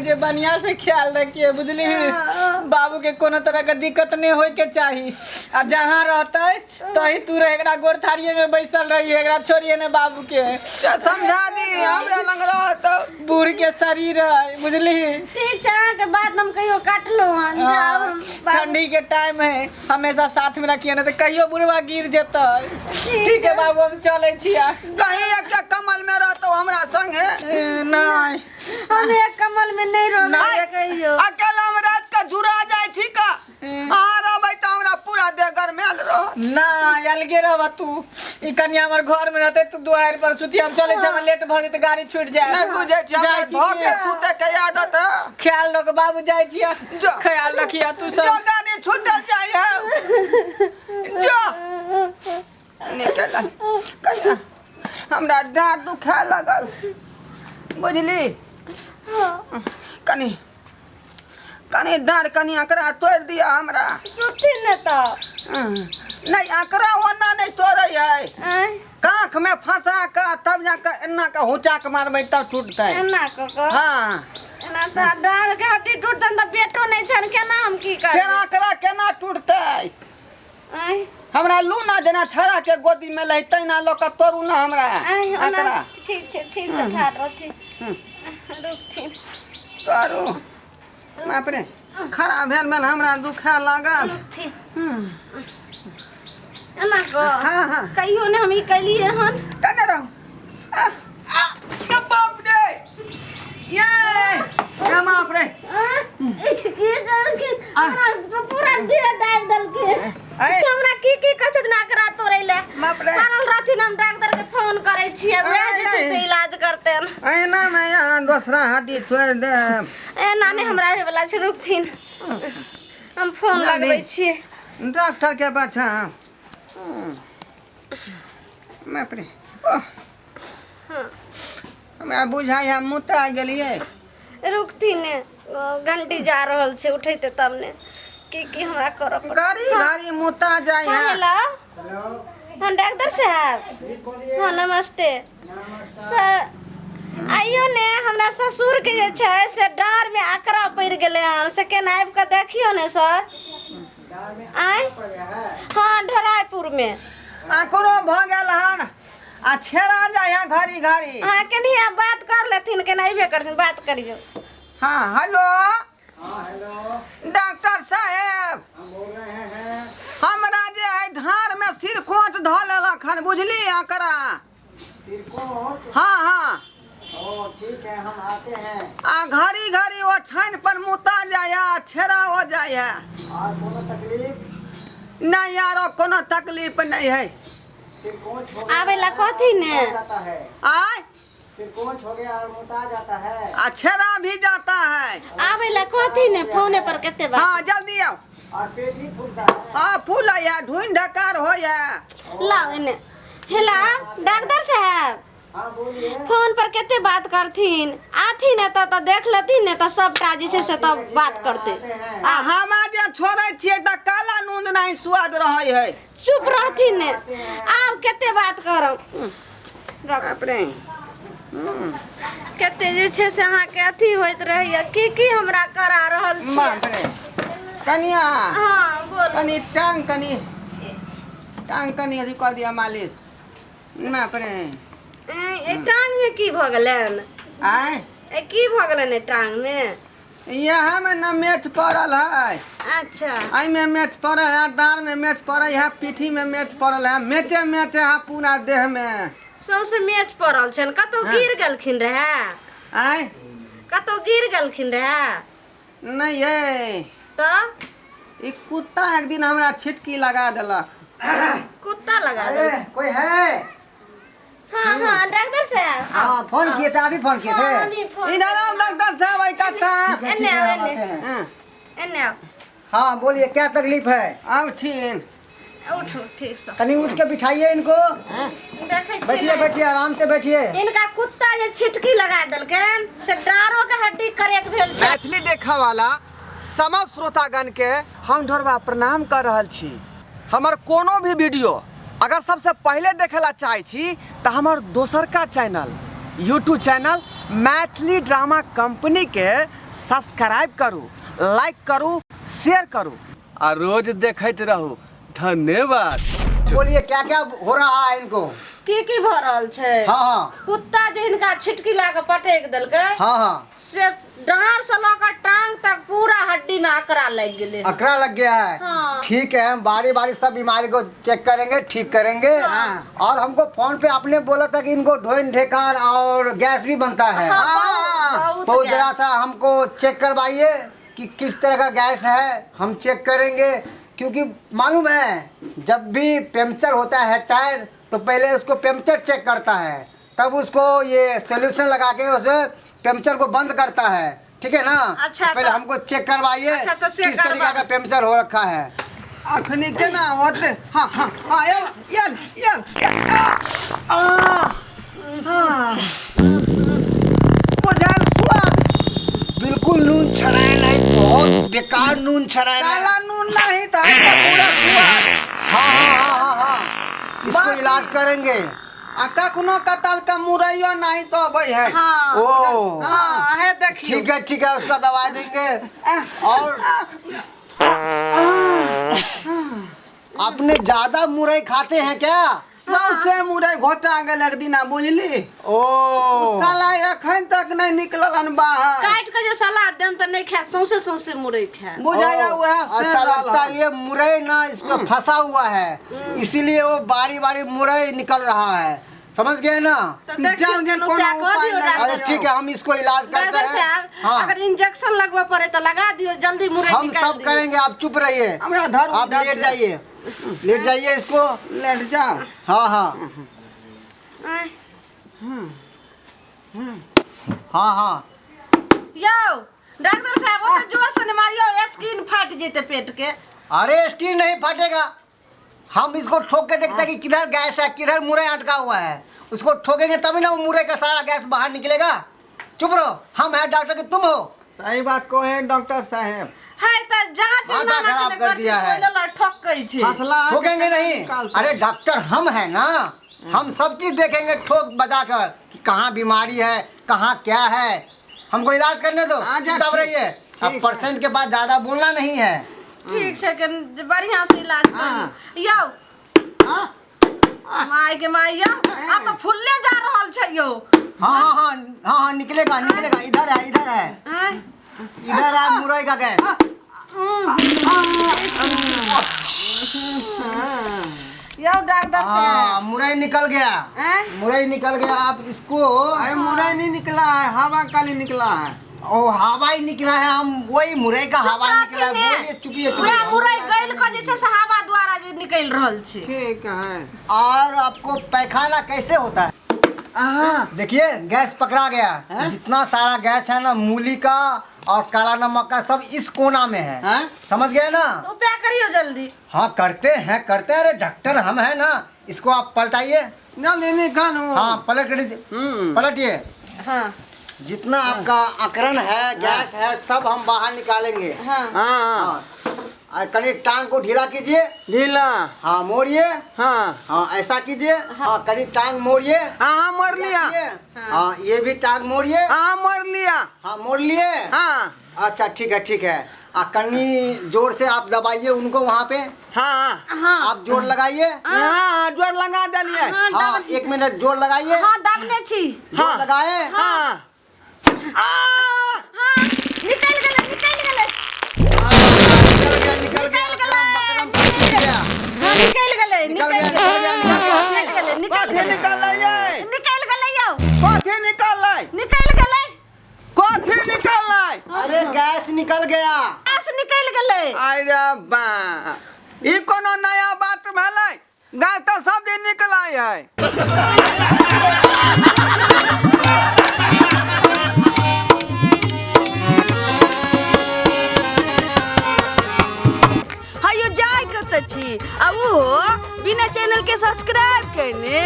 छै, बढ़िया से ख्याल रखिए, बुझली? बाबू के कोनो तरह के दिक्कत नहीं होय के चाही। आ जहाँ रहते तही तू रह, एकरा गोर थारिये में बैसल रही, एकरा छोड़िए ने बाबू के। से समझा दी, हमरा लग रहत। बूढ़ के शरीर है, बुझली? ठीक छै, अहाँके बात हम कहियो काटलहुँ हन? जाउ हम ठंडी के टाइम है, हमेशा साथ में रखिए, ना तो कहियो बुढ़वा गिर जेतै। ठीक है बाबू, हम चलै छियै। कहीं एकटा कमल में रहतो हमरा संगे। नहीं। हम एक कमल में नहीं रहबै। नहीं। कहियो अकेला में रात के जुड़ा जाय छी का, अहाँ रहबै तऽ हमरा पूरा देह गरमायल रहत। ना, अलगे रहबा तू। ई कनिया हमर घर में रहते, तू दुआरि पर सुती। हम चलै छी, हमरा लेट भऽ जेतै, गाड़ी छूट जाए। नहि बुझै छी हमरा जाइ छी धऽ के के? सुते के आदत है। ख्याल रख बाबू, जाइ छियै। जा। ख्याल रखिया तू जो सब। गाड़ी छूटल जाइ है जो निकल। कनिया, हमरा डाँट दुखाए लगल, बुझली? कनि कनि डाँड़ कनि अकरा तोड़ि दिअ हमरा। सुती ने तऽ। नहि, अकरा ओना नहि तोड़ै है। आँय? काँख में फंसा कऽ तब जाके एना कऽ हुचा के मारबै तब टूटतै। एना कऽ कऽ? हाँ। एना तऽ डाँड़ के हड्डी टूटतनि तऽ बेटो नहि छनि, केना हम की फेर करबै? अकरा केना टूटतै? आँय? हमरा लू ना, जेना छड़ा के गोदी में लै तैना लऽ कऽ तोड़ू ना हमरा। आँय, ओना अकरा। ठीक छै, ठीक छै, ठाढ़ रहथिन, रुकथिन। तोड़ू। बाप रे, खड़ा भेल भेल हमरा दुखा लागल। रुकथिन। एना कऽ? हाँ। कहियो ने हम ई केलियै हन। कने रहू। आह, आह, बाप रे, ये ये बाप रे! आँय, की कहलखिन? हमरा तऽ पूरा देह दाबि देलखिन। ऐ। हमरा की की कहै छथिन आकरा तोड़ै लए। बाप रे। पड़ल रहथिन, हम डॉक्टर के फोन करै छियै, वएह जे छै से इलाज करतनि। एहिना में यहाँ दोसरा हड्डी तोड़ि देब। एना नहि हमरा होय वला छै, रुकथिन, हम फोन जल्दी। लगबै छियै। डॉक्टर के बच्चा। बाप रे, ओह, हमरा बुझाइ है मुता गेलियै। रुकथिन ने, घंटी जा रहल छै, उठेतै तब ने। की की हमरा करऽ पड़त? गाड़ी गाड़ी मुता जाइ हाँ। है। हेलो, हाँ डॉक्टर साहब, हाँ नमस्ते सर। आइयो ने, हमरा ससुर के जे छै से डाँर में आकरा पड़ि गेलै हन, से केना आबि कऽ देखियौ ने सर। आँय, हाँ, ढोरायपुर में। आकरो भऽ गेल हन आ छेड़ा जाइ है घड़ी घड़ी। हाँ, केनही आब बात कर लेथिन, केना अयबे करथिन, बात करियौ। हाँ, हेलो। हाँ, हेलो। डॉक्टर साहेब। हम बोल रहे हैं। हमरा जे है ढार में सिरकोच धऽ लेलक हन, बुझली, आकरा। सिरकोच? हाँ। ओ ठीक है, हम आते हैं। आ घड़ी घड़ी ओ छानि पर मुता जाय है आ छेड़ा हो जाय है। और कोनो तकलीफ? नहीं यारो, कोनो तकलीफ नहीं है। सिरकोच हो गया आबै ला है, कहथिन ने। मुता जाता है। आय? सिरकोच हो गया और मुता जाता है। आ छेड़ा भी जाता है। आबै ला कहथिन ने, फोने पर कते बात। हाँ, जल्दी आओ। और पेट भी फूलता है? हाँ, फूल है, ढूंढ ढकार हो है। लाउ एने। हेलो डॉक्टर साहब। हाँ, बोलिए। फोन पर कते बात करथिन? आथिन एतऽ तऽ देख लेथिन ने, तऽ सबटा जे छै से तब बात करतै। आ हमा जे छोड़ै छियै तऽ काला नून नहीं स्वाद रहै है। चुप रहथिन ने, आब कते बात करब, रख। बाप रे। कते जे छै से अहाँके अथी होइत रहैया, की की हमरा करा रहल छी। बाप रे, कनिया। हाँ, बोल। कनि टांग, कनि टांग कनि अथी कऽ दिअ मालिश। बाप रे। ए, टांग में की भऽ गेलनि? आय? ए, की भऽ गेलनि ए टांग में? यहाँ में न मेच पड़ल है। अच्छा। एहिमे मेच पड़ल है, डाँड़ में मेच पड़ल है, पीठी में मेच पड़ल है, मेचे मेचे है पूरा देह में। सौंसे मेच पड़ल छनि। कतौ गिर गेलखिन रहए? आय? कतौ गिर गेलखिन रहए? नहीं ये। तऽ? ई कुत्ता एक दिन हमरा छिटकी लगा देलक। कुत्ता लगा अरे देलक? कोई है? हाँ, डॉक्टर साहब। हाँ, फोन किए थे, अभी फोन किए हाँ, थे। अभी फोन। इधर आओ डॉक्टर साहब, आई कत्ता। ठीक है, ठीक एने है, आओ, हम एने। आते हैं। हाँ, एने आओ। हाँ, बोलिए, क्या तकलीफ है? आउ ठीक। उठू ठीक से। कहीं उठ के बिठाइए इनको। देखै छी बैठिए। ने। बैठिए, आराम से बैठिए। इनका कुत्ता जे छिटकी लगा देलकनि से डाँरो के हड्डी करेक भेल छै। मैथिली देखऽ वाला समस्त श्रोतागण के हम ढोरबा प्रणाम कर रहल छी। हमर कोनो भी वीडियो अगर सबसे पहले देखे ला चाहे छी तऽ हमर दोसरका channel YouTube channel Maithili drama company के सब्सक्राइब करू, लाइक करू, शेयर करू आ रोज देखैत रहू। धन्यवाद। बोलिए, क्या क्या हो रहा है इनको? की की भऽ रहल छै? हाँ हाँ कुत्ता जे हिनका छिटकी ला के पटकि देलकै, हाँ हाँ से डाँड़ से लऽ कऽ टांग तक पूरा हड्डी में अकरा लागि गेलै। अकड़ा लग गया है? हाँ। ठीक है, हम बारी बारी सब बीमारी को चेक करेंगे, ठीक करेंगे। और हमको फोन पे आपने बोला था कि इनको ढोइन ढेकार और गैस भी बनता है। हाँ, बहुत तो गैस। जरा सा हमको चेक करवाइए कि किस तरह का गैस है, हम चेक करेंगे। क्योंकि मालूम है, जब भी पंक्चर होता है टायर तो पहले उसको पंक्चर चेक करता है, तब उसको ये सोल्यूशन लगा के उसे पंक्चर को बंद करता है, ठीक है ना? अच्छा, तो पहले तो- हमको चेक करवाइए। अच्छा, तो चेक किस तरीका करवा- का पंक्चर हो रखा है। अखनी केना होते? हाँ हाँ हाँ, L L L L, आ, आ, हाँ। बुझल स्वाद। बिल्कुल नून छड़ाया नहीं, बहुत बेकार नून छड़ाया है। काला नून नहीं था तो पूरा स्वाद। हाँ हाँ हाँ हाँ हाँ, इसको बात- इलाज करेंगे। आ कखनो कटल के मुरैयो नहीं तो अबै है। हाँ। ओ हाँ, है, देखियो। ठीक है, ठीक है, उसका दवाई देंगे। और आपने ज्यादा मुरई खाते हैं क्या? सौंसे मुरई घोटा गेल एक दिना, बुझली? ओ साला एखन तक नहीं निकलल हन बाहर। काटि के जे सलाद देम तऽ नहि खायत, सौंसे सौंसे मुरई खायत। बुझाया ओ, वएह से अच्छा रहल लगता हन। है ये मुरई ना इसमें फंसा हुआ है, इसीलिए वो बारी बारी मुरई निकल रहा है, समझ गए ना? तऽ देखियौ, जान गेल, कोनो कोनो उपाय कऽ उपाय दियौ नहि। डॉक्टर अरे ठीक है, हम इसको इलाज करते डॉक्टर हैं। साहब, हाँ अगर इंजेक्शन लगबऽ पड़े तऽ लगा दियौ, जल्दी मुरई हम निकालि सब दियौ। करेंगे, आप चुप रहिए। हमरा धरू आप इधर लेट से। जाइए, लेट जाइए इसको। लेट जाओ। हाँ हाँ। आँय। हाँ हाँ। यौ डॉक्टर साहब, ओते जोर से नहि मारियौ, स्किन फाटि जेतै पेट के। अरे स्किन नहीं फटेगा, हम इसको ठोक के देखते हैं कि किधर गैस है, किधर मुरई अटका हुआ है। उसको ठोकेंगे तभी ना वो मुरई का सारा गैस बाहर निकलेगा। चुप रहो, हम हैं डॉक्टर के तुम हो। सही बात को है डॉक्टर साहेब। है तऽ जाँच माथा ना खराब कर दिया है। ठोकै छै। फसला ठोकेंगे नहीं। निकालते। अरे डॉक्टर हम हैं ना, हम सब चीज देखेंगे ठोक बजा कर कि कहाँ बीमारी है, कहाँ क्या है। हमको इलाज करने दो। हाँ, जा, चुपचाप ठीक- रहिए। अब ठीक। परसेंट के बाद ज्यादा बोलना नहीं है। ठीक छै, कनि बढ़िआँ से इलाज हाँ। करू यौ। हाँ। माय के माय, यौ आब तऽ फुलले जा रहल छै यौ। हाँ हाँ हाँ हाँ हाँ, निकलेगा निकलेगा, इधर है, इधर है। आँय। इधर है मुरई का गैस। यौ डॉक्टर हाँ साहब, मुरई निकल गया। आँय? मुरई निकल गया, आप इसको अरे मुरई नहीं निकला है, हवा काली निकला है। ओ हवा ही निकला है, हम वही मुरई का हवा चुप निकला है। रहथिन ने। बोलिए, चुपिए उएह चुपिए। मुरई गलि कऽ जे छै से हवा द्वारा जे निकलि रहल छै। ठीक है। और आपको पैखाना कैसे होता है? हाँ। देखिए, गैस पकड़ा गया। हैं? जितना सारा गैस है ना, मूली का और काला नमक का, सब इस कोना में है। हैं? समझ गए ना? तऽ उपाय करियौ जल्दी। हाँ, करते हैं करते हैं, अरे डॉक्टर हम हैं ना। इसको आप पलटाइए। जल्दी निकालो। हाँ, पलट कर दीजिए। पलटिए। हाँ। जितना आपका अकरन है, गैस है, सब हम बाहर निकालेंगे। हाँ। हाँ। हाँ, और कनी टांग को ढीला कीजिए। ढीला। हाँ, मोड़िए। हाँ। हाँ, ऐसा कीजिए। हाँ, कनी टांग मोड़िए। हाँ हाँ, मोड़ लिया। हाँ, ये भी टांग मोड़िए। हाँ, मोड़ लिया। हाँ, मोड़ लिए। हाँ। अच्छा, ठीक है, ठीक है। आ कनी जोर से आप दबाइए उनको वहाँ पे। हाँ। हाँ। आप जोर लगाइए। हाँ हाँ, जोर लगा दिलिए। हाँ। हाँ, 1 मिनट जोर लगाइए। हाँ, दाबने छी। जोर हाँ। लगाए। हाँ। आ हाँ, निकलि गेलै, निकलि गेलै। हाँ, निकल गया, निकल गया। निकल गेलै। अकरम बकरम सब निकल गया। हाँ, निकलि गेलै। निकल निकलि गया, निकल गया, निकल गया। निकलि गेलै, निकलि कथी गेलै। निकललै ये? निकलि गेलै यौ। कथी निकललै? निकलि गेलै। कथी निकललै? अरे गैस निकल गया। गैस निकलि गेलै। अरे बा, ई कोनो नया बात भेलै? गैस तऽ सब दिन निकलै है। हयो जाय कतऽ छी आ ओहो बिना चैनल के सब्सक्राइब केने?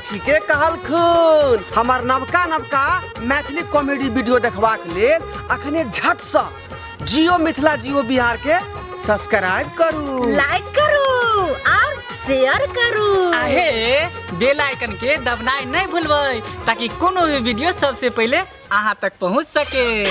ठीके कहलखुन। हमर नवका नवका मैथिली कॉमेडी वीडियो देखबाक लेल अखने झटसँ जियो मिथिला जियो बिहार के सब्सक्राइब करू, लाइक करू और शेयर करू। आहे बेल आइकन के दबनाइ नहीं भूलबै, ताकि कोनो भी वीडियो सबसे पहले अहाँ तक पहुँच सके।